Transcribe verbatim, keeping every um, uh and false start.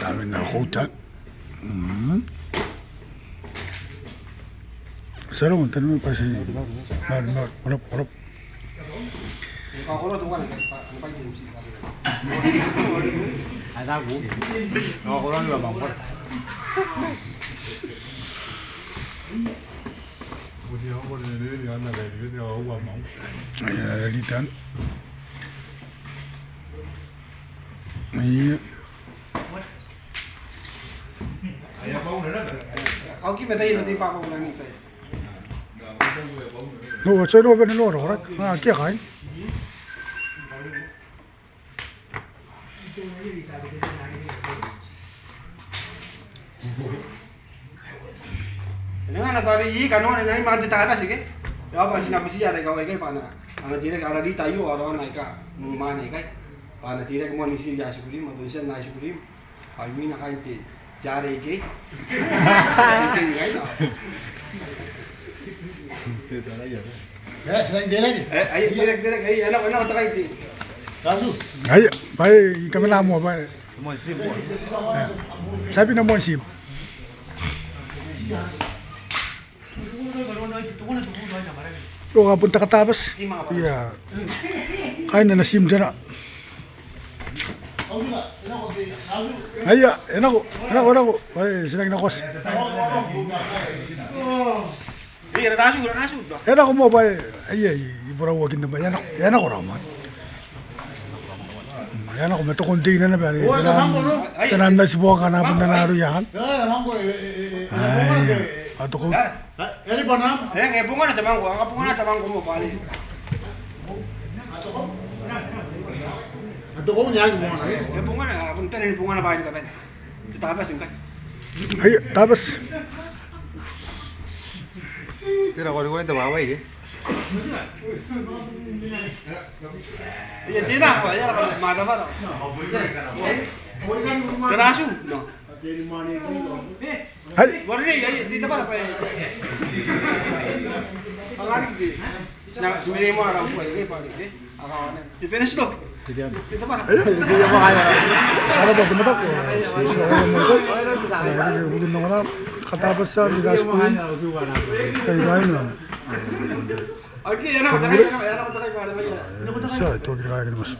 Taamnein ara kauoua. Mm. Sarongo, taamnein bwa ti. Mauri, mauri, ko rabwa, ko rabwa. Ia, ritan. Ia. Au ki mata i mata i bwa ko nang i tai. No, so no bene no, no, no, no, kia kain. E nang ana tari i kanoan nai man te Tabati ke. E a bwa ti na butiia are kawai ke bwa a na, a na teirake ara rita aio, ara ana aika, mm, mane kai. Bwa a na teirake moa n iti ice cream, a bon tia n ice cream. Ai mina kain te, te are ike. Te are ike, ai na. Te are ike. E, ai, te are ike, ai, ai na, ai na, te kai te. Rasu. Ai, bwa e, I kamena moa, bwa e. Moa n tiim. E. Ti a bina moa n tiim. Io, ka bon te Katabati. Ia. Kain ana tiim tena. Aia, e nako, e nako, e nako. Ai, ti na aki nako ti. E nako moa bwa e, aia, I, I borauaki naba, e nako, e nako raoi moa. E nako ma te container naba are, tena, tena n na tiboaka naba n ana aroia. Ai, a toko. E, e bongana te mangko, a bongana te mangko moa bwa are. A toko ni aki bongana, e. E bongana, a bon bane ni bongana bwa e ni kabane. Te Tabati ngkai. Ai, Tabati. Tera ko riko te bwabwai, e? Ia, tera, ia, mata, mata. Tera asu, no. Ai. Bwa are, ai, ti tabara bwa. Angari ti. Ti na, ti mena moa ara bwai, ke bwa are, ke. Ara bwa te mata ko. Ti, ti, ara bwa te mata ko. Ara, ara, ara, ara, ara, Katabati, te ice cream. Kai, kai, na. Aki, e nako, e nako, e nako, e nako, e nako, e nako. Ti a, ti a, kai, kai, mas.